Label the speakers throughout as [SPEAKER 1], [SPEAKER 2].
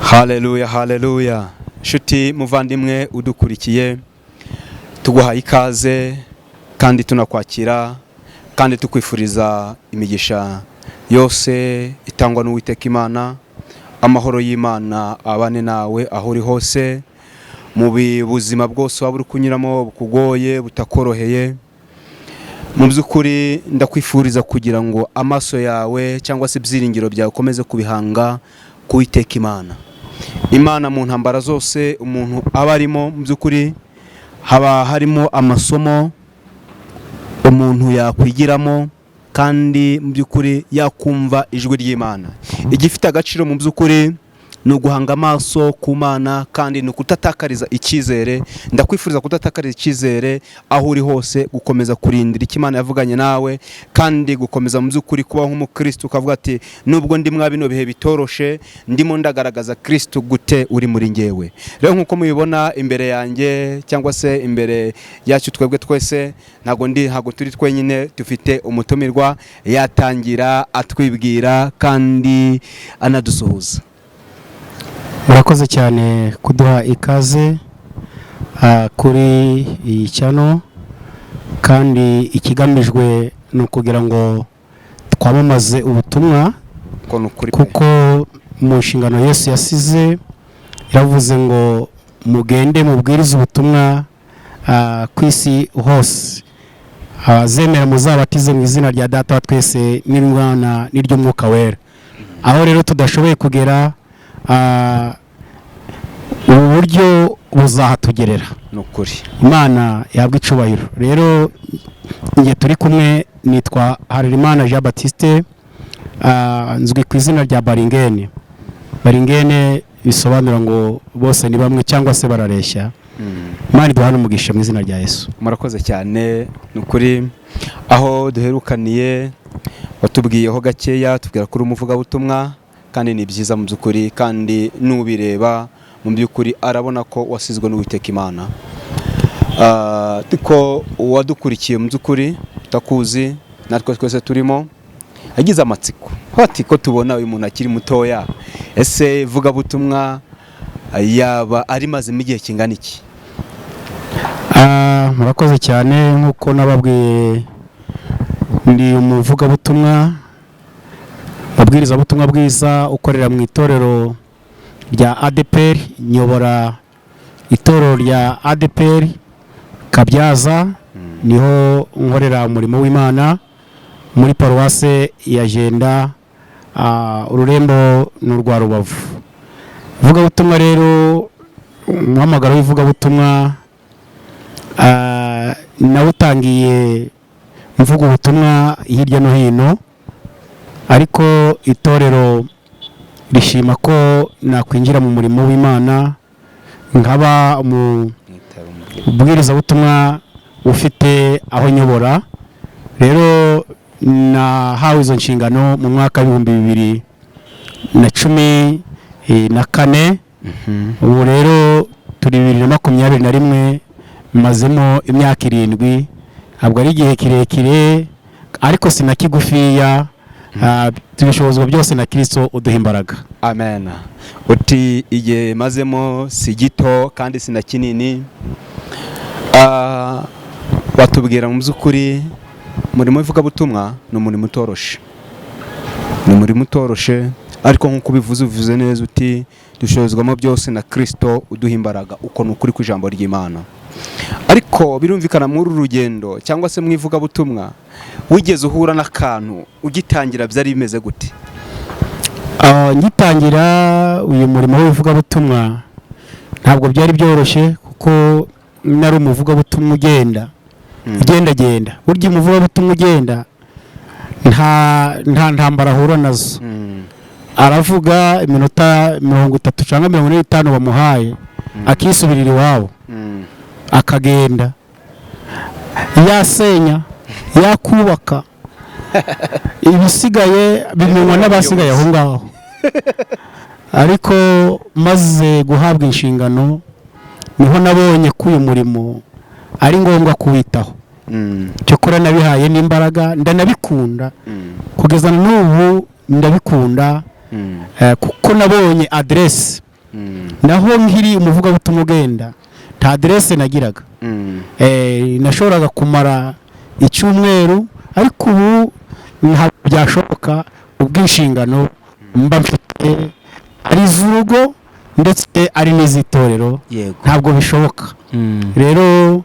[SPEAKER 1] Haleluya, haleluya! Nshuti muvandimwe udukurikiye, tuguhaye ikaze kandi tunakwakira kandi tukwifuriza imigisha yose itangwa n'Uwiteka Imana. Amahoro y'Imana abane nawe aho uri hose, mu buzima bwose waba uri kunyuramo bukugoye, butakoroheye. Mu by'ukuri ndakwifuriza kugira ngo amaso yawe cyangwa se ibyiringiro byawe ukomeze kubihanga ku Uwiteka Imana. Imana mu ntambara zose umuntu aba arimo, mu by'ukuri haba harimo amasomo umuntu yakwigiramo, kandi mu by'ukuri yakumva ijwi ry'Imana. Igifite agaciro mu by'ukuri ni uguhanga amaso ku Mana kandi ni ukutatakariza icyizere. Ndakwifuriza kudatakariza icyizere aho uri hose, gukomeza kurindira icyo Imana yavuganye nawe, kandi gukomeza mu by'ukuri kubaho nk'umukristo, ukavuga ati: "Nubwo ndi mwa bino bihe bitoroshe, ndimo ndagaragaza Kristo gute uri muri ngewe?" Rero nk'uko mubibona imbere yanjye cyangwa se imbere yacu twebwe twese, ntabwo turi twenyine, dufite umutumirwa. Yatangira atwibwira kandi anadusuhuza.
[SPEAKER 2] Murakoze cyane kuduha ikaze kuri iyi channel, kandi ikigamijwe ni ukugira ngo twamamaze ubutumwa.
[SPEAKER 1] Ko ni ukuri pe.
[SPEAKER 2] Kuko mu nshingano Yesu yasize yaravuze ngo: "Mugende mubwirize ubutumwa ku isi hose, abazemera muzabatize mu izina rya Data wa twese n'Umwana n'iry'Umwuka Wera." Aho rero tudashoboye kugera, ubu buryo buzahatugerera.
[SPEAKER 1] Ni ukuri.
[SPEAKER 2] Imana yahabwa icubahiro. Rero njye turi kumwe nitwa Harerimana Jean Baptiste, nzwi ku izina rya Baringene. Baringene bisobanura ngo bose ni bamwe cyangwa se barareshya. Imana iduhane umugisha mu izina rya Yesu.
[SPEAKER 1] Murakoze cyane. Ni ukuri, aho duherukaniye watubwiyeho gakeya, tubwira ko uri umuvugabutumwa, kandi ni byiza mu by'ukuri, kandi n'ubireba mu by'ukuri arabona ko wasizwe n'Uwiteka Imana. Ko uwadukurikiye mu by'ukuri utakuzi, natwe twese turimo, agize amatsiko ati: "Ko tubona uyu muntu akiri mutoya, ese ivugabutumwa yaba arimazemo igihe kingana iki?"
[SPEAKER 2] Murakoze cyane. Nk'uko nababwiye, ndi umuvugabutumwa, umubwirizabutumwa bwiza ukorera mu itorero rya ADEPR. Nyobora itorero rya ADEPR Kabyaza, niho nkorera umurimo w'Imana muri paruwase ya Jenda, ururembo ni urwa Rubavu. Ivugabutumwa rero, umuhamagaro w'ivugabutumwa nawutangiye mvuga ubutumwa hirya no hino, ariko itorero rishima ko nakwinjira mu murimo w'Imana nkaba umubwirizabutumwa ufite aho nyobora. Rero nahawe izo nshingano mu mwaka w'2014. Ubu rero turi 2021, mazemo imyaka 7. Ntabwo ari igihe kirekire, ariko si na kigufiya. Tubishobozwa byose na Kirisito uduha imbaraga.
[SPEAKER 1] Amen. Uti igihe mazemo si gito kandi si na kinini. Watubwira mu by'ukuri, umurimo w'ivugabutumwa ni umurimo utoroshe, ni umurimo utoroshe, ariko nk'uko ubivuze, ubivuze neza uti: "Dushobozwamo byose na Kirisito uduha imbaraga." Uko ni ukuri kw'ijambo ry'Imana. Ariko birumvikana, muri uru rugendo cyangwa se mu ivugabutumwa, wigeze uhura n'akantu? Ugitangira byari bimeze gute?
[SPEAKER 2] Ngitangira uyu murimo w'ivugabutumwa ntabwo byari byoroshye, kuko nari umuvugabutumwa ugenda ugendagenda. Burya umuvugabutumwa ugenda nta ntambara ahura nazo. Aravuga iminota 30 cyangwa 45 bamuhaye, akisubirira iwabo, akagenda yasenya, yakubaka, ibisigaye bimenywa n'abasigaye aho ngaho. Ariko maze guhabwa inshingano niho nabonye ko uyu murimo ari ngombwa kuwitaho. Cyokora nabihaye n'imbaraga, ndanabikunda. Kugeza n'ubu ndabikunda, kuko nabonye aderesi. Naho nkiri umuvugabutumwa ugenda, nta aderese nagiraga. Nashoboraga kumara icyumweru, ariko ubu ntabwo byashoboka, ubw'inshingano mba mfite ari iz'urugo ndetse ari n'iz'itorero. Ntabwo bishoboka. Rero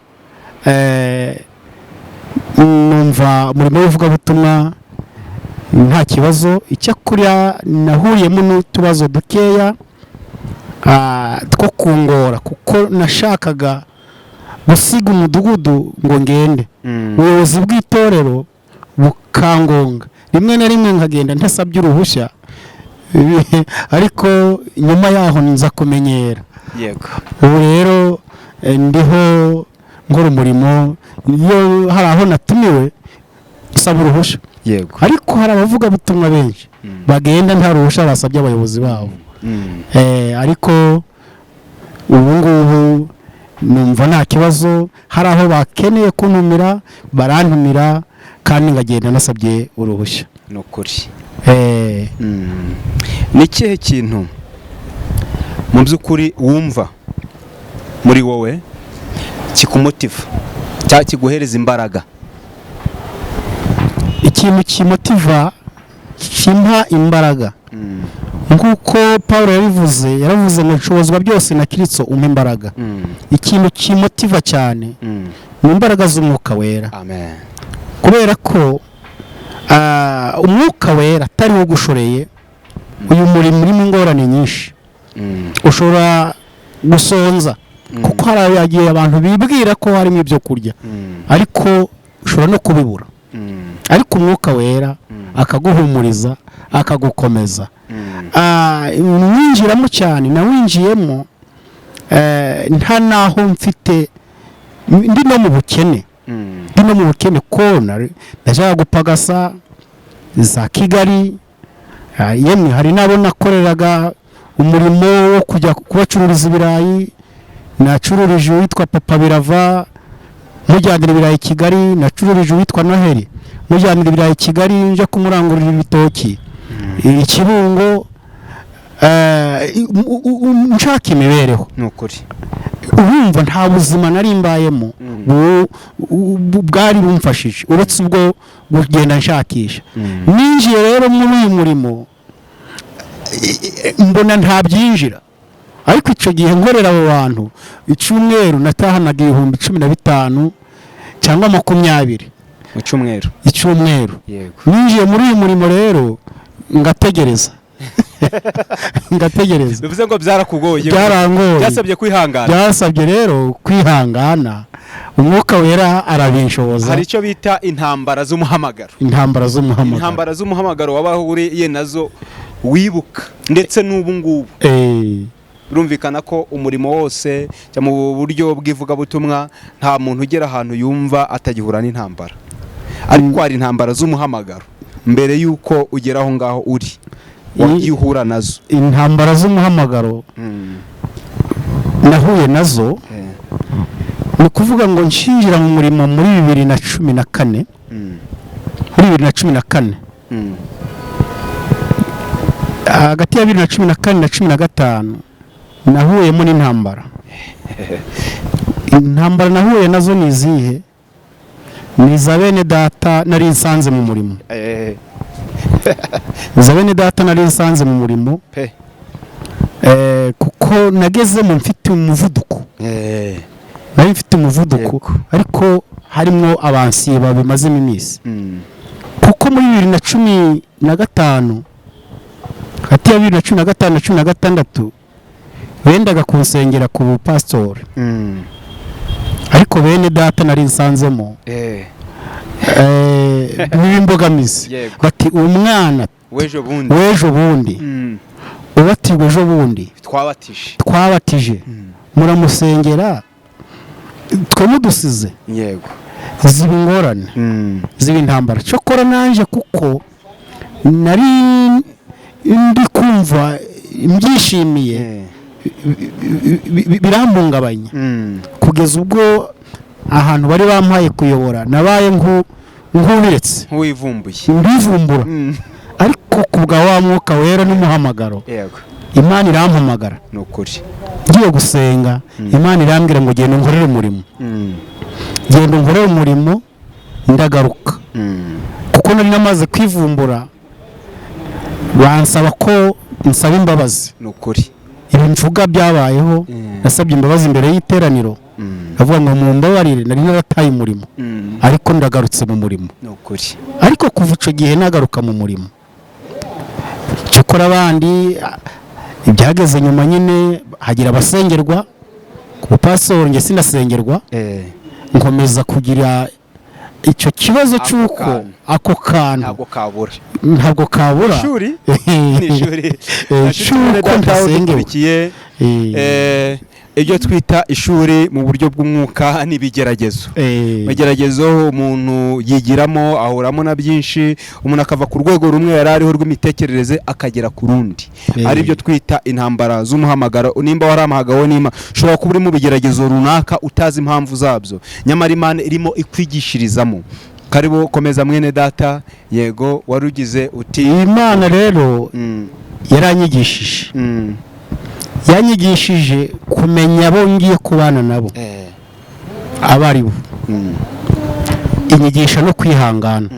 [SPEAKER 2] numva umurimo w'ivugabutumwa nta kibazo. Icyakora nahuriyemo n'utubazo dukeya two kungora, kuko nashakaga gusiga umudugudu ngo ngende, ubuyobozi bw'itorero bukangonga, rimwe na rimwe nkagenda ntasabye uruhushya, ariko nyuma yaho nza kumenyera. Ubu rero ndiho nkora umurimo, iyo hari aho natumiwe nsaba uruhushya. Ariko hari abavugabutumwa benshi bagenda nta ruhushya basabye abayobozi babo. Ariko ubu ngubu numva nta kibazo. Hari aho bakeneye kuntumira barantumira, kandi ngagenda nasabye uruhushya.
[SPEAKER 1] Ni ukuri. Ni ikihe kintu mu by'ukuri wumva muri wowe kikumotiva cyangwa kiguhereza imbaraga?
[SPEAKER 2] Ikintu kimotiva, kimpa imbaraga, nk'uko Paul yabivuze, yaravuze ngo nshobozwa byose na Kirisito umpa imbaraga. Ikintu kimotiva cyane ni imbaraga z'Umwuka Wera.
[SPEAKER 1] Amen.
[SPEAKER 2] Kubera ko Umwuka Wera atari wo ugushoreye, uyu murimo urimo ingorane nyinshi. Ushobora gusonza, kuko hari igihe abantu bibwira ko harimo ibyo kurya, ariko ushobora no kubibura. Ariko Umwuka Wera akaguhumuriza, akagukomeza. Mwinjiramo cyane, nawinjiyemo nta naho mfite, ndi no mu bukene. Ndi no mu bukene ko najyaga gupagasa za Kigali. Yemwe hari n'abo nakoreraga umurimo wo kujya kubacururiza ibirayi. Nacururije uwitwa Papa Birava, mujyanira ibirayi i Kigali. Nacururije uwitwa Noheli, mujyanira ibirayi i Kigali, nje kumurangurira ibitoki i Kibungo, nshaka imibereho.
[SPEAKER 1] Ni ukuri.
[SPEAKER 2] Urumva nta buzima nari mbayemo bwari bumfashije uretse ubwo kugenda nshakisha. Ninjiye rero muri uyu murimo, mbona nta byinjira. Ariko icyo gihe nkorera abo bantu, icyumweru natahanaga 15,000 cyangwa 20.
[SPEAKER 1] Mu cyumweru?
[SPEAKER 2] Icyumweru. Ninjiye muri uyu murimo rero ngategereza, ngategereza.
[SPEAKER 1] Bivuze ngo byarakugoye.
[SPEAKER 2] Byarangoye.
[SPEAKER 1] Byasabye kwihangana.
[SPEAKER 2] Byasabye rero kwihangana, Umwuka Wera arabinshoboza.
[SPEAKER 1] Hari icyo bita intambara z'umuhamagaro.
[SPEAKER 2] Intambara z'umuhamagaro.
[SPEAKER 1] Intambara z'umuhamagaro wabaho uriye nazo wibuka ndetse n'ubu ngubu? Birumvikana ko umurimo wose cyangwa mu buryo bw'ivugabutumwa nta muntu ugera ahantu yumva atagihura n'intambara, ariko hari intambara z'umuhamagaro mbere y'uko ugera aho ngaho uri wagiye uhura nazo.
[SPEAKER 2] Intambara z'umuhamagaro nahuye nazo, ni ukuvuga ngo nshinjira mu murimo muri 2014, muri 2014, hagati ya 2014 na 15 nahuyemo n'intambara. Intambara nahuye nazo ni izihe? Ni iza bene data nari nsanze mu murimo. Iza bene data nari nsanze mu murimo.
[SPEAKER 1] Pe.
[SPEAKER 2] Kuko nagezemo mfite umuvuduko. Nari mfite umuvuduko, ariko harimo abansiye babimazemo iminsi. Kuko muri 2015, hagati ya 2015 na 16, bendaga kunsengera ku bupasitori. Ariko bene data nari nsanzemo b'imbogamizi, bati uwo mwana
[SPEAKER 1] w'ejo bundi,
[SPEAKER 2] w'ejo bundi, ubatirwa ejo bundi,
[SPEAKER 1] twabatije,
[SPEAKER 2] twabatije, muramusengera twe mudusize. Ziba ingorane, ziba intambara. Cyokora nanje kuko nari ndi kumva mbyishimiye, birampungabanya, kugeza ubwo ahantu bari bampaye kuyobora nabaye nk'ubiretse.
[SPEAKER 1] Nk'uwivumbuye.
[SPEAKER 2] Mbivumbura. Ariko ku bwa wa Mwuka Wera n'umuhamagaro. Imana irampamagara.
[SPEAKER 1] Ni ukuri.
[SPEAKER 2] Ngiye gusenga, Imana irambwira ngo genda unkorere umurimo. Genda unkorere umurimo, ndagaruka. Kuko nari namaze kwivumbura, bansaba ko nsaba imbabazi.
[SPEAKER 1] Ni ukuri.
[SPEAKER 2] Ibi mvuga byabayeho. Nasabye imbabazi imbere y'iteraniro, ndavuga ngo mumbabarire, nari narataye umurimo, ariko ndagarutse mu murimo.
[SPEAKER 1] Ni ukuri.
[SPEAKER 2] Ariko kuva icyo gihe nagaruka mu murimo, cyokora abandi ibyageze nyuma nyine hagira abasengerwa ku bupasoro, njye sinasengerwa. Nkomeza kugira icyo kibazo
[SPEAKER 1] Ako
[SPEAKER 2] cy'uko
[SPEAKER 1] kantu.
[SPEAKER 2] ako kantu
[SPEAKER 1] Ntabwo kabura.
[SPEAKER 2] Ntabwo kabura.
[SPEAKER 1] Ishuri ni ishuri.
[SPEAKER 2] Cy'uko ntasengewe.
[SPEAKER 1] Dukurikiye ibyo twita ishuri mu buryo bw'umwuka n'ibigeragezo. Ibigeragezo umuntu yigiramo, ahuramo na byinshi, umuntu akava ku rwego rumwe yari ariho rw'imitekerereze akagera ku rundi, ari byo twita intambara z'umuhamagaro. Nimba warahamagawe n'Imana, ushobora kuba uri mu bigeragezo runaka utazi impamvu zabyo, nyamara Imana irimo ikwigishirizamo. Karibu, komeza mwene data. Yego, wari ugize uti?
[SPEAKER 2] Imana rero yaranyigishije. Yanyigishije kumenya abo ngiye kubana nabo abo ari bo. Inyigisha no kwihangana.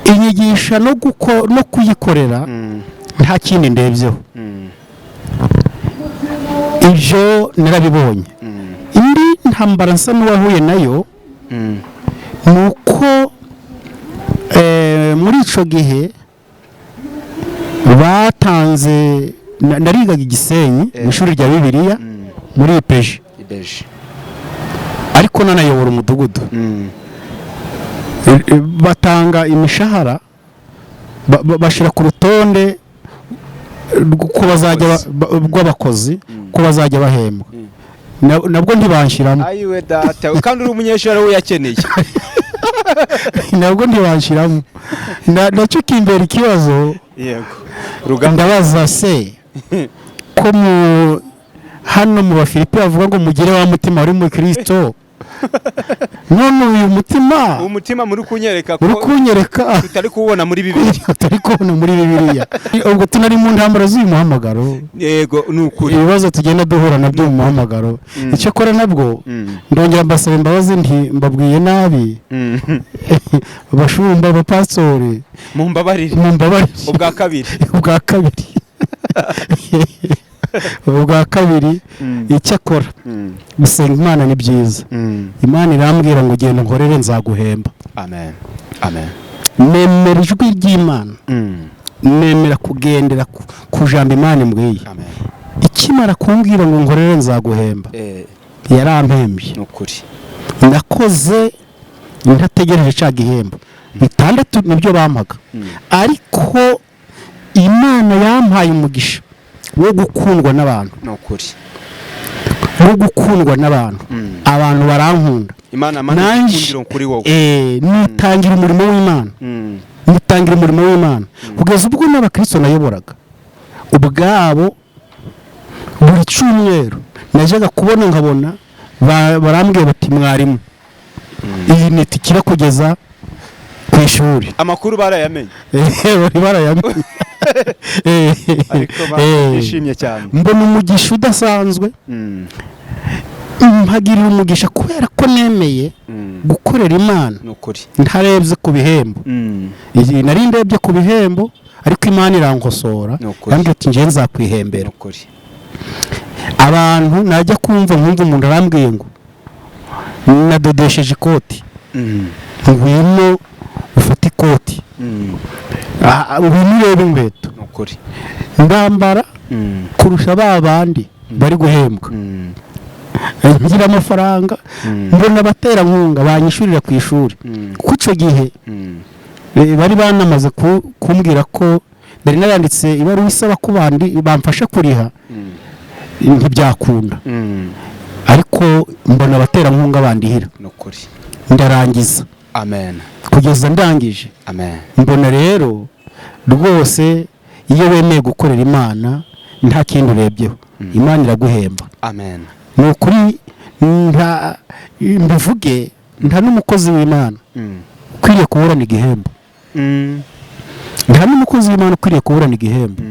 [SPEAKER 2] Inyigisha no kuyikorera nta kindi ndebyeho. Ibyo narabibonye. Indi ntambara nsa n'uwahuye nayo ni uko muri icyo gihe batanze narigaga i Gisenyi mu ishuri rya Bibiliya muri IPG,
[SPEAKER 1] Ibeje.
[SPEAKER 2] ariko nanayobora umudugudu. Batanga imishahara, bashyira ku rutonde rw'uko bazajya rw'abakozi ko bazajya bahembwa. Nabwo ntibanshyiramo.
[SPEAKER 1] Ayiwe data, kandi uri umunyeshuri we uyakeneye.
[SPEAKER 2] Nabwo ntibanshyiramo. Nacyo kimbera ikibazo.
[SPEAKER 1] Yego, rugamba.
[SPEAKER 2] Ndabaza se ko mu hano mu Bafilipi bavuga ngo mugire wa mutima wari muri Kirisito, none uyu mutima
[SPEAKER 1] Umutima muri kunyereka ko
[SPEAKER 2] uri kunyereka
[SPEAKER 1] tutari kuwubona muri Bibiliya.
[SPEAKER 2] Utari kubona muri Bibiliya. Ubwo tunari mu ntambara z'uyu muhamagaro.
[SPEAKER 1] Yego, ni ukuri.
[SPEAKER 2] Ibibazo tugenda duhura nabyo mu muhamagaro. Icyakora nabwo ndongera mbasaba imbabazi, nti mbabwiye nabi, bashumba, abapastori.
[SPEAKER 1] Mumbabarire.
[SPEAKER 2] Mumbabarire.
[SPEAKER 1] Ubwa kabiri.
[SPEAKER 2] Ubwa kabiri, ubwa kabiri. Icyakora gusenga Imana ni byiza. Imana irambwira ngo genda nkorere, nzaguhemba.
[SPEAKER 1] Amen, amen.
[SPEAKER 2] Nemera ijwi ry'Imana. Nemera kugendera ku jambo Imana imbwiye.
[SPEAKER 1] Amen.
[SPEAKER 2] Ikimara kumbwira ngo nkorere nzaguhemba, yarampembye.
[SPEAKER 1] Ni ukuri.
[SPEAKER 2] Nakoze ntategereje cya gihembo. 6 nibyo bampaga, ariko Imana yampaye umugisha wo gukundwa n'abantu.
[SPEAKER 1] Ni ukuri.
[SPEAKER 2] Wo gukundwa n'abantu. Abantu barankunda.
[SPEAKER 1] Imana mana
[SPEAKER 2] Nanjye
[SPEAKER 1] igikundiro kuri wowe.
[SPEAKER 2] Nitangira umurimo w'Imana. Nitangira umurimo w'Imana kugeza ubwo n'abakristo nayoboraga ubwabo, buri cyumweru najyaga kubona nkabona barambwiye bati: "Mwarimu, iyi ni itike kugeza ku ishuri."
[SPEAKER 1] Amakuru barayamenye.
[SPEAKER 2] Bari barayamenye.
[SPEAKER 1] Ariko bishimye cyane.
[SPEAKER 2] Mbona umugisha udasanzwe. Mpagirira umugisha kubera ko nemeye gukorera Imana
[SPEAKER 1] Ni ukuri.
[SPEAKER 2] ntarebye ku bihembo. Iyi nari ndebye ku bihembo, ariko Imana irankosora.
[SPEAKER 1] Ni ukuri.
[SPEAKER 2] Yambwiye ati: "Njye
[SPEAKER 1] Ni
[SPEAKER 2] nzakwihembera."
[SPEAKER 1] ukuri.
[SPEAKER 2] Abantu najya kumva nkumva umuntu arambwiye ngo nadodesheje ikoti, ngwino ufate ikoti. Ngwino urebe inkweto.
[SPEAKER 1] Ni ukuri.
[SPEAKER 2] Ndambara kurusha ba bandi bari guhembwa. Ngira amafaranga. Mbona abaterankunga banyishyurira ku ishuri, kuko icyo gihe bari banamaze kumbwira ko nari naranditse ibaruwa isaba ko bandi bamfasha kuriha, ntibyakunda. Ariko mbona abaterankunga bandihira.
[SPEAKER 1] Ni ukuri.
[SPEAKER 2] Ndarangiza.
[SPEAKER 1] Amen.
[SPEAKER 2] Kugeza ndangije.
[SPEAKER 1] Amen.
[SPEAKER 2] Mbona rero rwose iyo wemeye gukorera Imana nta kindi urebyeho, Imana iraguhemba.
[SPEAKER 1] Amen.
[SPEAKER 2] Ni ukuri, nta mbivuge, nta n'umukozi w'Imana ukwiriye kuburana igihembo. Nta n'umukozi w'Imana ukwiriye kuburana igihembo.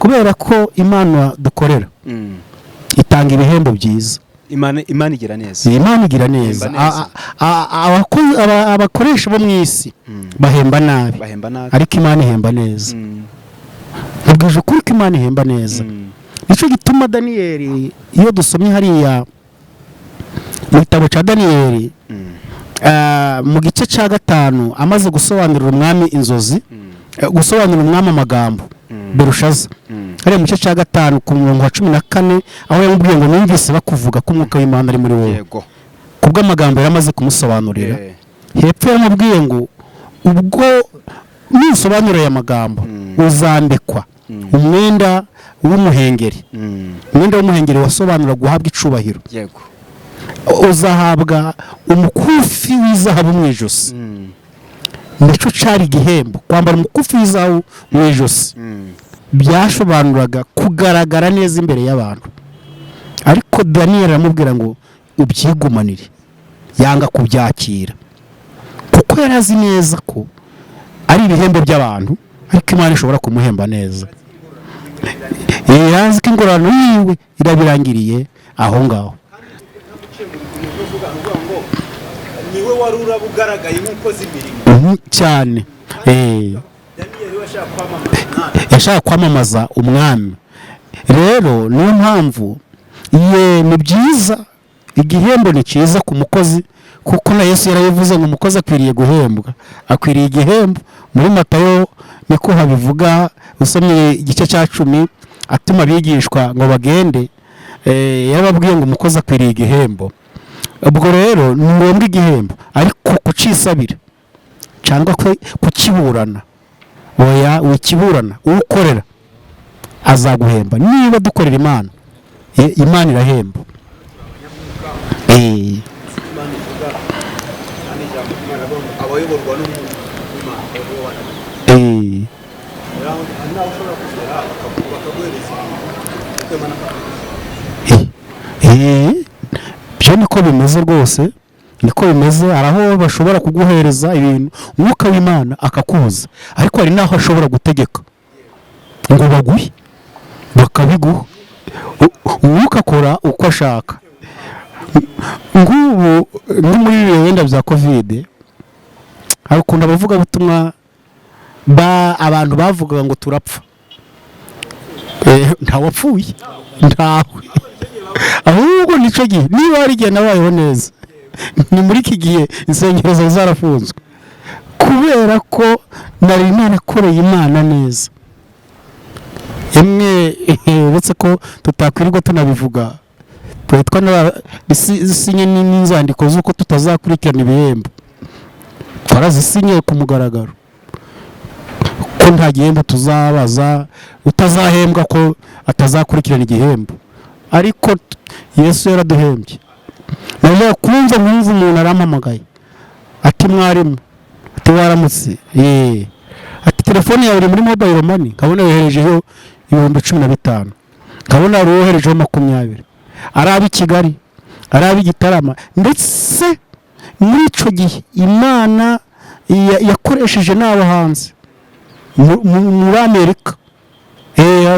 [SPEAKER 2] Kubera ko Imana dukorera itanga ibihembo byiza.
[SPEAKER 1] Imana igira neza.
[SPEAKER 2] Imana igira neza.
[SPEAKER 1] Ihemba neza.
[SPEAKER 2] Abakoresha bo mu isi bahemba nabi,
[SPEAKER 1] Bahemba nabi.
[SPEAKER 2] ariko Imana ihemba neza. Nkubwije ukuri ko Imana ihemba neza. Nicyo gituma Daniyeli, iyo dusomye hariya mu gitabo cya Daniyeli, mu gice cya 5, amaze gusobanurira umwami inzozi, gusobanurira umwami amagambo, Berushaza, hariya mu gice cya 5 ku murongo wa 14, aho yamubwiye ngo: "Numvise bakuvuga ko umwuka w'Imana ari muri wowe," kubw'amagambo yari amaze kumusobanurira. Hepfo yamubwiye ngo: "Ubwo nusobanura aya magambo, uzambikwa umwenda w'umuhengeri." Umwenda w'umuhengeri wasobanura guhabwa icubahiro. Uzahabwa umukufi w'izahabu mu ijosi. Nicyo cyari igihembo. Kwambara umukufi w'izahabu mu ijosi byashobanuraga kugaragara neza imbere y'abantu. Ariko Daniyeli aramubwira ngo: "Ubyigumanire." Yanga kubyakira kuko yari azi neza ko ari ibihembo by'abantu, ariko Imana ishobora kumuhemba neza. Yari azi ko ingororano yiwe irabirangiriye aho ngaho.
[SPEAKER 1] Niwe wari uraba ugaragaye nk'ukoze imirimo.
[SPEAKER 2] Cyane.
[SPEAKER 1] Daniyeli we ashaka kwamamaza umwami.
[SPEAKER 2] Yashaka kwamamaza umwami. Rero niyo mpamvu ye ni byiza, igihembo ni cyiza ku mukozi, kuko na Yesu yarabivuze ngo umukozi akwiriye guhembwa, akwiriye igihembo. Muri Matayo niko habivuga, usomye igice cya 10, atuma abigishwa ngo bagende, yarababwiye ngo umukozi akwiriye igihembo. Ubwo rero ni ngombwa igihembo, ariko kucisabira cyangwa kukiburana, oya, wikiburana. Ukorera azaguhemba. Niba dukorera Imana, Imana irahemba.
[SPEAKER 1] Imana ivuga kandi ijambo ry'Imana rivuga ngo abayoborwa n'umwuka w'Imana abo bana. Rero hari n'aho ushobora kugera bakaguhereza ibintu, ariko Imana akaguhereza.
[SPEAKER 2] Byo niko bimeze rwose, niko bimeze. Hari aho bashobora kuguhereza ibintu, umwuka w'Imana akakubuza, ariko hari n'aho ashobora gutegeka ngo baguhe, bakabiguha. Umwuka akora uko ashaka. Nk'ubu nko muri ibi wenda bya COVID, hari ukuntu abavugabutumwa ba abantu bavugaga ngo turapfa. Ntawapfuye, ntawe. Ahubwo nicyo gihe, niba hari igihe nabayeho neza, ni muri iki gihe insengero zari zarafunzwe, kubera ko nari narakoreye Imana neza. Imwe uretse ko tutakwirirwa tunabivuga, twari twanasinye n'inzandiko z'uko tutazakurikirana ibihembo. Twarazisinye ku mugaragaro ko nta gihembo tuzabaza, utazahembwa ko atazakurikirana igihembo. Ariko Yesu yaraduhembye. Najya kumva nkumva umuntu arampamagaye ati: "Mwarimu," ati: "Waramutse?" "Yeee." Ati: "Telefone yawe iri muri mobile money." Nkabona yoherejeho 15,000, nkabona hari uwoherejeho 20, ari ab'i Kigali, ari ab'i Gitarama. Ndetse muri icyo gihe Imana yakoresheje n'abo hanze muri Amerika.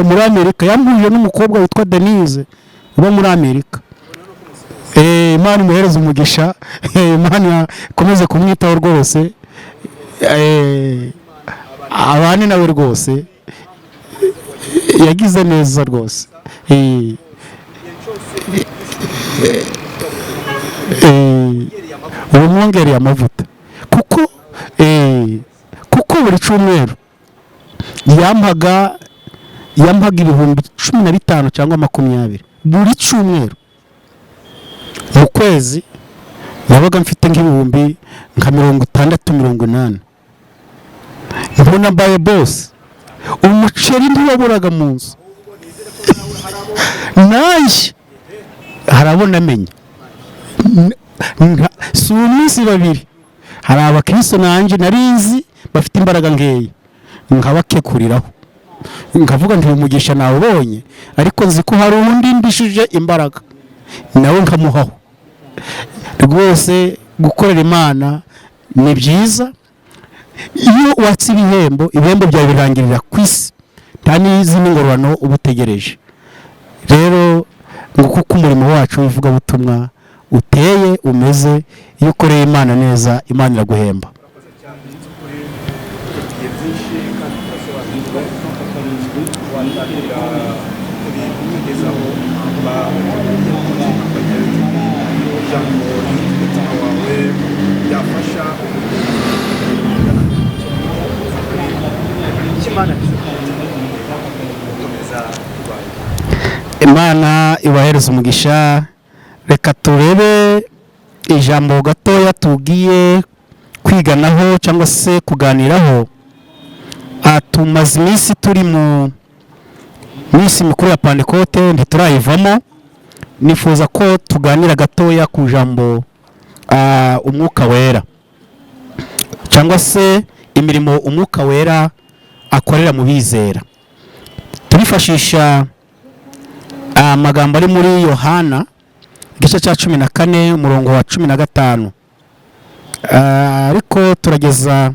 [SPEAKER 2] Muri Amerika yampuje n'umukobwa witwa Denise uba muri Amerika. Imana imuhereze umugisha. Imana ikomeze kumwitaho rwose. Abane nawe rwose, yagize neza rwose. Ubu mwongereye amavuta, kuko buri cyumweru yampaga 15,000 cyangwa 20 buri cyumweru. Mu kwezi nabaga mfite nk'ibihumbi nka 60, 80. Mbona mbaye bose, umuceri ntiwaburaga mu nzu. Nanjye harabona amenya si umunsi babiri, hari abakristo nanjye narizi bafite imbaraga nkeya, nkabakekuriraho, nkavuga nti: "Uyu mugisha nawubonye, ariko nzi ko hari undi ndishije imbaraga," nawe nkamuhaho. Rwose gukorera Imana ni byiza. Iyo watse ibihembo, ibihembo byawe birangirira ku isi, Nta n'izindi ngororano uba utegereje. Rero ngo kuko umurimo wacu w'ivugabutumwa uteye umeze, iyo ukoreye Imana neza, Imana iraguhemba.
[SPEAKER 1] Urakoze cyane. By'ukuri tugiye byinshi kandi turasobanukirwa. Watangira kuri kutugezaho ijambo ry'umutima wawe ryafasha icyo Imana yashyize ku mutima gukomeza kurwanya.
[SPEAKER 2] Imana ibahereza umugisha. Reka turebe ijambo gatoya tugiye kwiganaho cyangwa se kuganiraho. Tumaze iminsi turi mu minsi mikuru ya Pantekote, ntiturayivamo. Nifuza ko tuganira gatoya ku ijambo Umwuka Wera cyangwa se imirimo Umwuka Wera akorera mu bizera. Turifashisha amagambo ari muri Yohana igice cya 14, umurongo wa 15, ariko turageza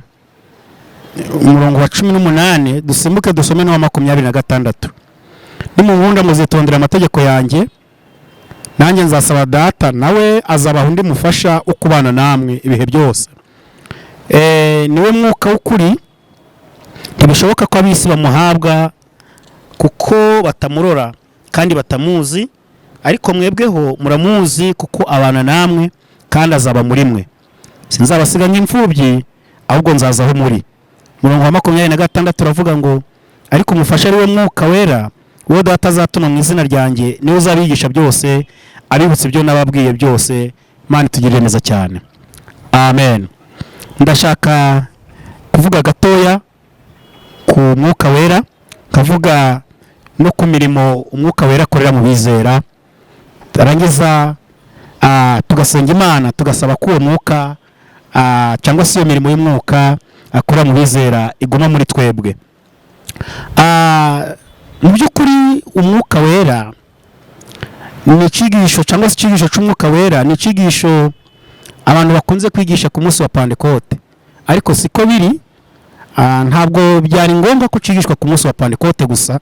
[SPEAKER 2] umurongo wa 18, dusimbuke dusome n'uwa 26. "Nimunkunda muzitondera amategeko yanjye, nanjye nzasaba Data, nawe azabaha undi mufasha wo kubana namwe ibihe byose. Niwe Mwuka w'ukuri. Ntibishoboka ko ab'isi bamuhabwa kuko batamurora kandi batamuzi, ariko mwebweho muramuzi kuko abana namwe kandi azaba muri mwe. Sinzabasiga nk'imfubyi, ahubwo nzaza aho muri." Umurongo wa 26 uravuga ngo: "Ariko umufasha, ari we Mwuka Wera, uwo Data azatuma mu izina ryanjye, niwe uzabigisha byose, abibutsa ibyo nababwiye byose." Imana itugirire neza cyane, amen. Ndashaka kuvuga gatoya ku Mwuka Wera, nkavuga no ku mirimo Umwuka Wera akorera mu bizera, tarangiza tugasenga Imana, tugasaba ko uwo Mwuka cyangwa se iyo mirimo y'Umwuka akora mu bizera iguma muri twebwe. Mu by'ukuri Umwuka Wera ni icyigisho, cyangwa se icyigisho cy'Umwuka Wera ni icyigisho abantu bakunze kwigisha ku munsi wa Pantekote, ariko siko biri. Ntabwo byari ngombwa ko cyigishwa ku munsi wa Pantekote gusa,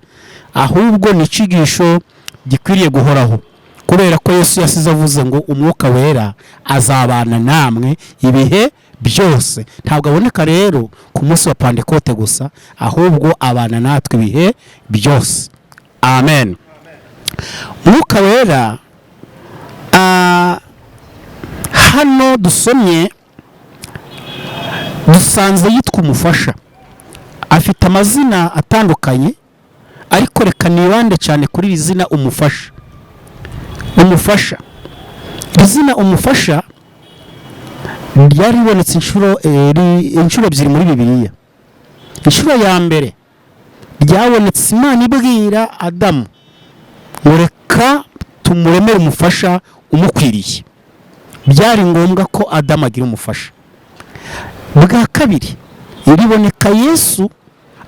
[SPEAKER 2] ahubwo ni icyigisho gikwiriye guhoraho, kubera ko Yesu yasize avuze ngo Umwuka Wera azabana namwe ibihe byose. Ntabwo aboneka rero ku munsi wa Pantekote gusa, ahubwo abana natwe ibihe byose, amen. Umwuka Wera, hano dusomye dusanze yitwa umufasha. Afite amazina atandukanye, ariko reka nibande cyane kuri iri zina umufasha. Umufasha, izina umufasha ryari ribonetse inshuro ebyiri muri Bibiliya. Inshuro ya mbere ryabonetse Imana ibwira Adamu ngo reka tumuremere umufasha umukwiriye. Byari ngombwa ko Adamu agira umufasha. Bwa kabiri riboneka Yesu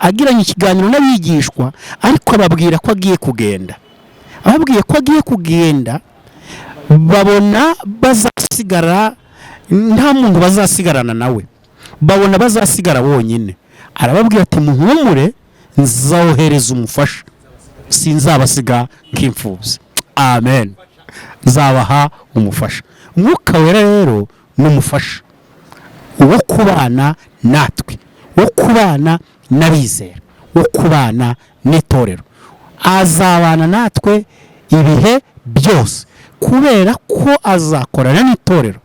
[SPEAKER 2] agiranye ikiganiro n'abigishwa, ariko ababwira ko agiye kugenda. Ababwiye ko agiye kugenda, babona bazasigara nta muntu bazasigarana nawe, babona bazasigara bonyine. Arababwira ati: "Muhumure, nzawohereza umufasha, sinzabasiga nk'imfubyi, amen, nzabaha umufasha." Umwuka Wera rero ni umufasha wo kubana natwe, wo kubana n'abizera, wo kubana n'itorero. Azabana natwe ibihe byose kubera ko azakorana n'itorero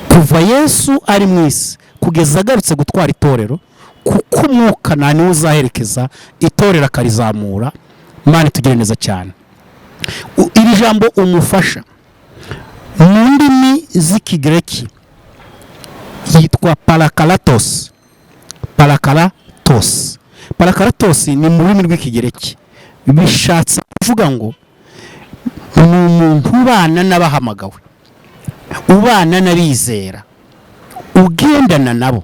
[SPEAKER 2] kuva Yesu ari mu isi kugeza agarutse gutwara itorero, kuko Umwuka nta niwe uzaherekeza itorero akarizamura. Imana itugire neza cyane. Iri jambo umufasha mu ndimi z'Ikigereki yitwa parakaratos. Parakaratos, parakaratos ni mu rurimi rw'Ikigereki, bishatse kuvuga ngo ni umuntu ubana n'abahamagawe, ubana n'abizera, ugendana nabo.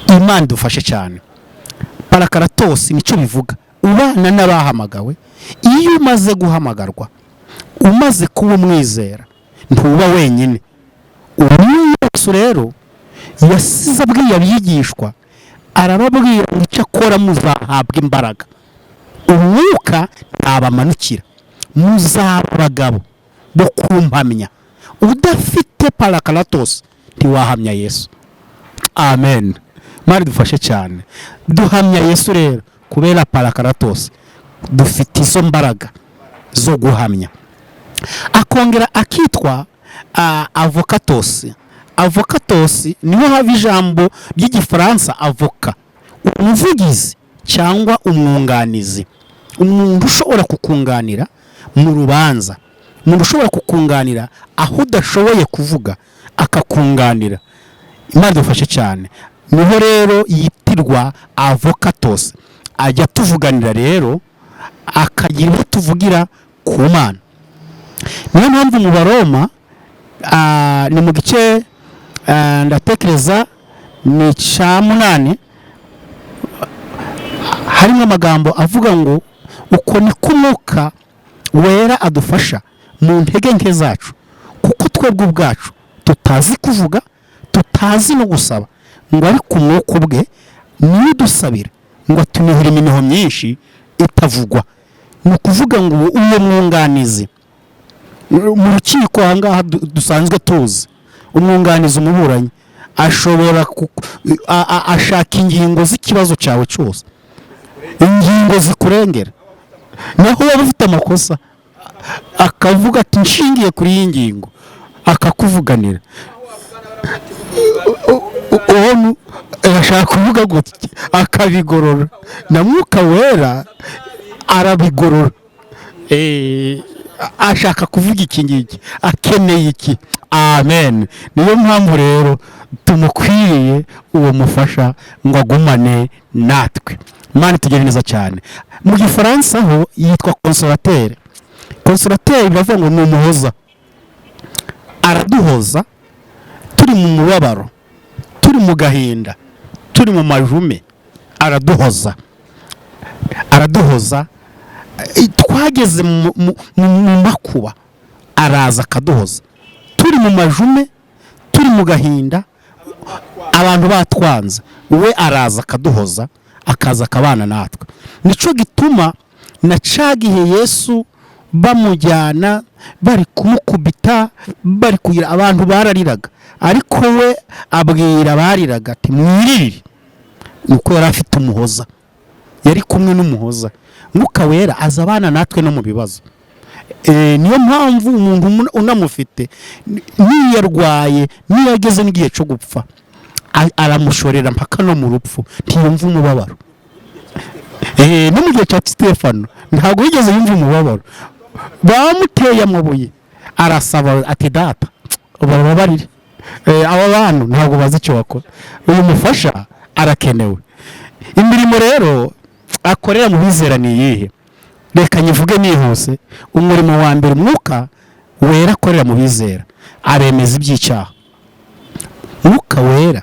[SPEAKER 2] Imana idufashe cyane. Parakaratos nicyo bivuga, ubana n'abahamagawe. Iyo umaze guhamagarwa, umaze kuba umwizera, ntuba wenyine. Ubu Yesu rero yasize abwiye abigishwa Arababwira ngo icyakora muzahabwa imbaraga, umwuka ntabamanukira, muzaba abagabo bo kumpamya. Udafite parakaratos ntiwahamya Yesu. Amen. Mari dufashe cyane. Duhamya Yesu rero kubera parakaratos, dufite izo mbaraga zo guhamya. Akongera akitwa avokatos. Avokatos niho hava ijambo ry'Igifaransa avocat, umuvugizi cyangwa umwunganizi, umuntu ushobora kukunganira mu rubanza, umuntu ushobora kukunganira aho udashoboye kuvuga akakunganira. Imana idufashe cyane. Niho rero yitirwa avokatos, ajya atuvuganira rero, akagira ibyo tuvugira ku Mana. Niyo mpamvu mu Baroma, ni mu gice, ndatekereza ni icya 8, harimo amagambo avuga ngo uko niko Umwuka Wera adufasha mu ntege nke zacu, kuko twebwe ubwacu tutazi kuvuga, tutazi no gusaba, ngo ariko Umwuka ubwe niwe udusabira, ngo atunihira iminiho myinshi itavugwa. Ni ukuvuga ngo uwo mwunganizi mu rukiko ahangaha dusanzwe tuzi umwunganizi, umuburanyi ashobora ashaka ingingo z'ikibazo cyawe cyose, ingingo zikurengera. Naho waba ufite amakosa, akavuga ati nshingiye kuri iyi ngingo, akakuvuganira. Uwo ashaka kuvuga gutya akabigorora, na Mwuka Wera arabigorora. Ashaka kuvuga iki ngiki, akeneye iki. Amen. Niyo mpamvu rero tumukwiriye uwo mufasha ngo agumane natwe. Imana itugire neza cyane. Mu Gifaransa ho yitwa consolateur. Consolateur biravuga ngo ni umuhoza, araduhoza turi mu mubabaro, turi mu gahinda, turi mu majume, araduhoza, araduhoza. Twageze mu makuba, araza akaduhoza. Turi mu majume, turi mu gahinda, abantu batwanze, we araza akaduhoza, akaza akabana natwe. Nicyo gituma na ca gihe Yesu bamujyana, bari kumukubita, bari kugira, abantu barariraga, ariko we abwira abariraga ati mwiririre, nuko yari afite umuhoza, yari kumwe n'umuhoza. Mwuka Wera aza abana natwe no mu bibazo. Niyo mpamvu umuntu unamufite, niyo arwaye, niyo ageze n'igihe cyo gupfa, aramushorera mpaka no mu rupfu, ntiyumva umubabaro. No mu gihe cya Stefano ntabwo yigeze yumva umubabaro. Bamuteye amabuye, arasaba ati data, ubababarire. Aba bantu ntabwo bazi icyo bakora. Uyu mufasha arakenewe. Imirimo rero akorera mu bizera ni iyihe? Reka nyivuge nihuse. Umurimo wa mbere Umwuka Wera akorera mu bizera, aremeza iby'icyaha. Umwuka Wera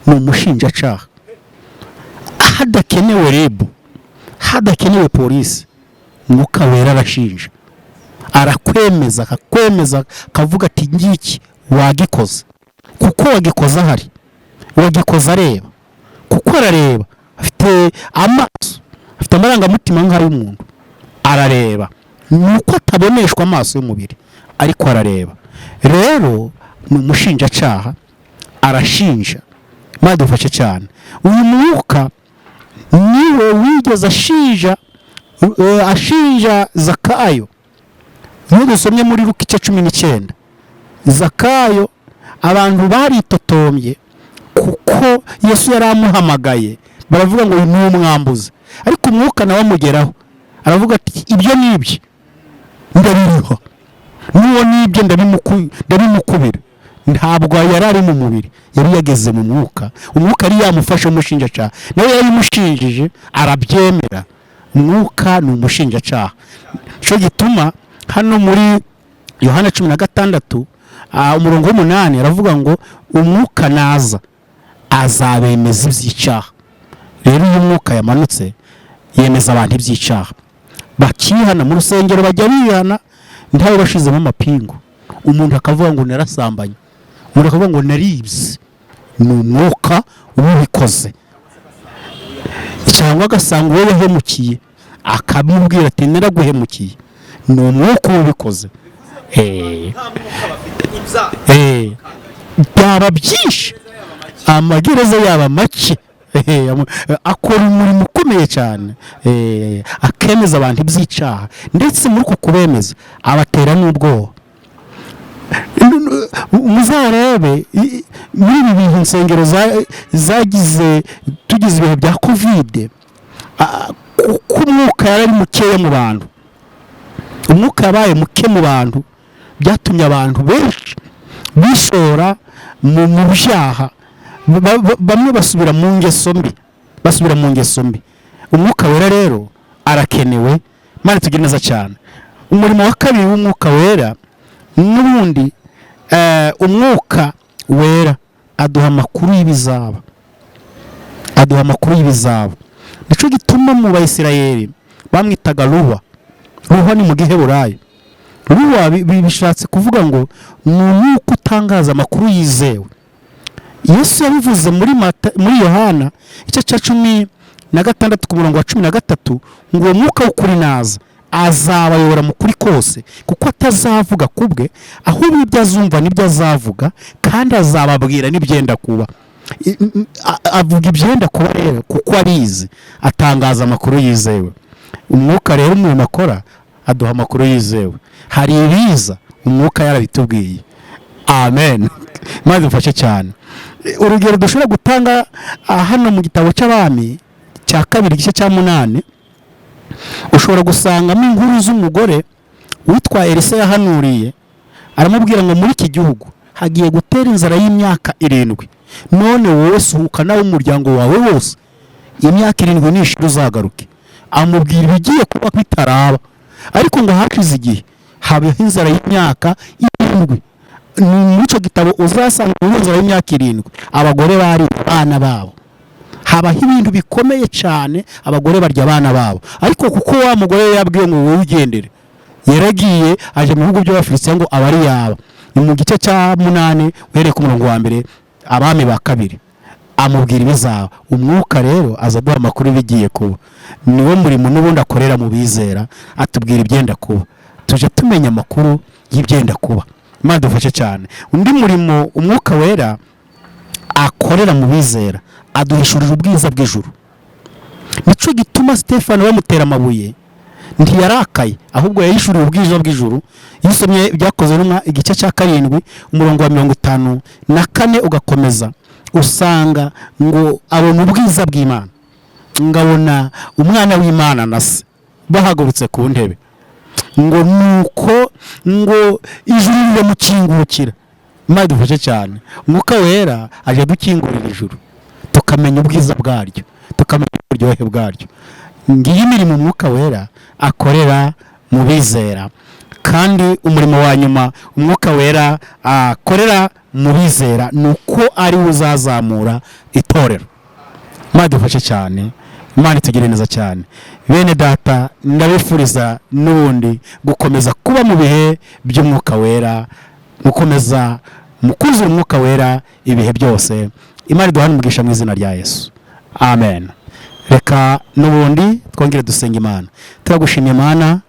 [SPEAKER 2] ni umushinjacaha. Hadakenewe RIB, hadakenewe polisi, Umwuka Wera arashinja, arakwemeza, akakwemeza, akavuga ati ngiki wagikoze, kuko wagikoze ahari, wagikoze areba, kuko arareba, afite amaso, afite amarangamutima nk'ay'umuntu, arareba. Ni uko ataboneshwa amaso y'umubiri, ariko arareba. Rero ni umushinjacaha, arashinja. Imana idufashe cyane. Uyu mwuka niwe wigeze ashinja Zakayo. Iyo dusomye muri Luka igice 19, Zakayo abantu baritotombye kuko Yesu yari amuhamagaye, baravuga ngo ni umwambuzi. Ariko umwuka nawe amugeraho, aravuga ati ibyo nibye ndabiriha, n'uwo nibye ndabimukubira. Ntabwo yari ari mu mubiri, yari yageze mu mwuka. Umwuka yari yamufashe, umushinjacaha nawe yari arabyemera. Umwuka ni umushinjacaha. Nicyo gituma hano muri Yohana 16, umurongo w'8, aravuga ngo umwuka naza azabemeza iby'icyaha. Rero iyo umwuka yamanutse, yemeza abantu iby'icyaha, bakihana. Mu rusengero bajya bihana ntawe bashizemo amapingu. Umuntu akavuga ngo narasambanye, umuntu akavuga ngo naribye, ni umwuka ubikoze. Cyangwa agasanga uwo yahemukiye, akamubwira ati: "Naraguhemukiye." Ni umwuka uba ubikoze.
[SPEAKER 1] Nta mwuka bafite, ibyaha
[SPEAKER 2] Byaba byinshi, amagereza yaba make. Akora umurimo ukomeye cyane. Akemeza abantu iby'icyaha, ndetse muri uko kubemeza abatera n'ubwoba. Muzarebe muri ibi bintu insengero zagize, tugize ibihe bya COVID, kuko umwuka yari ari mukeya mu bantu, umwuka yabaye muke mu bantu, byatumye abantu benshi bishora mu byaha. Bamwe basubira mu ngeso mbi, basubira mu ngeso mbi. Umwuka Wera rero arakenewe. Mana tugire neza cyane. Umurimo wa kabiri w'Umwuka Wera n'ubundi, Umwuka Wera aduha amakuru y'ibizaba, aduha amakuru y'ibizaba. Nicyo gituma mu Bayisirayeli bamwitaga Ruwa. Ruwa ni mu Giheburayo. Ruwa bishatse kuvuga ngo ni umwuka utangaza amakuru yizewe. Yesu yabivuze muri Yohana igice cya 16 ku murongo wa 13 ngo: "Uwo mwuka w'ukuri naza, azabayobora mu kuri kose, kuko atazavuga ku bwe, ahubwo ibyo azumva nibyo azavuga, kandi azababwira n'ibyenda kuba." Avuga ibyenda kuba rero kuko abizi, atangaza amakuru yizewe. Umwuka rero umuntu akora, aduha amakuru yizewe. Hari ibiza umwuka yarabitubwiye. Amen. Maze dufashe cyane. Urugero dushobora gutanga, hano mu gitabo cy'Abami cya kabiri igice cya 8, ushobora gusangamo inkuru z'umugore witwa Elisa yahanuriye, aramubwira ngo: "Muri iki gihugu hagiye gutera inzara y'imyaka 7. None wowe suhuka nawe umuryango wawe wose, imyaka 7 nishira uzagaruke." Amubwira ibigiye kuba bitaraba. Ariko ngo hashize igihe habaho inzara y'imyaka 7. Ni muri icyo gitabo uzasanga muri inzara y'imyaka 7 abagore bari abana babo, habaho ibintu bikomeye cyane, abagore barya abana babo. Ariko kuko wa mugore yabwiye ngo: "Wowe ugendere," yaragiye aje mu bihugu by'Abafilisitiya ngo aba ari yaba. Ni mu gice cya 8 uhereye ku murongo wa 1, Abami ba kabiri. Amubwira ibizaba. Umwuka rero aza aduha amakuru bigiye kuba. Niwo murimo n'ubundi akorera mu bizera, atubwira ibyenda kuba, tujya tumenya amakuru y'ibyenda kuba. Imana dufashe cyane. Undi murimo Umwuka Wera akorera mu bizera, aduhishurira ubwiza bw'ijuru. Nicyo gituma Stefano bamutera amabuye ntiyarakaye, ahubwo yahishuriwe ubwiza bw'ijuru. Iyo usomye Ibyakozwe n'Intumwa igice cya 7 umurongo wa 54 ugakomeza, usanga ngo abona ubwiza bw'Imana, ngo abona Umwana w'Imana na Se bahagurutse ku ntebe, ngo nuko ngo ijuru riramukingukira. Imana idufashe cyane. Umwuka Wera aje dukingurira ijuru, tukamenya ubwiza bwaryo, tukamenya uburyohe bwaryo. Ngiyi imirimo Umwuka Wera akorera mu bizera. Kandi umurimo wa nyuma Umwuka Wera akorera mu bizera ni uko ari we uzazamura itorero. Imana idufashe cyane, Imana itugire neza cyane. Bene data, ndabifuriza n'ubundi gukomeza kuba mu bihe by'Umwuka Wera, gukomeza mu kuzura Umwuka Wera ibihe byose. Imana iduhane umugisha mu izina rya Yesu, amen. Reka n'ubundi twongere dusenga Imana. Turagushimiye Mana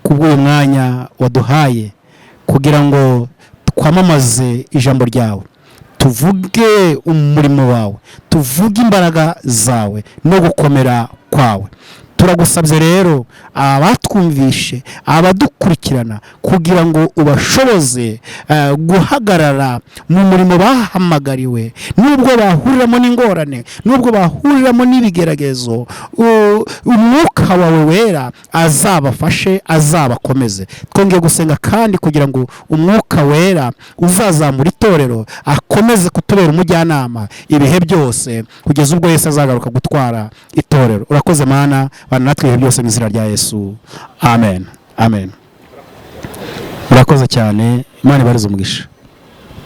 [SPEAKER 2] kubw'uyu mwanya waduhaye kugira ngo twamamaze ijambo ryawe, tuvuge umurimo wawe, tuvuge imbaraga zawe no gukomera kwawe. Turagusabye rero abatwumvishe, abadukurikirana, kugira ngo ubashoboze guhagarara mu murimo bahamagariwe, nubwo bahuriramo n'ingorane, nubwo bahuriramo n'ibigeragezo. Umwuka wawe Wera azabafashe, azabakomeze. Twongeye gusenga kandi kugira ngo Umwuka Wera uzazamura itorero akomeze kutubera umujyanama ibihe byose, kugeza ubwo Yesu azagaruka gutwara itorero. Urakoze Mana, bana natwe ibihe byose mu izina rya Yesu, amen, amen. Murakoze cyane, Imana ibarize umugisha.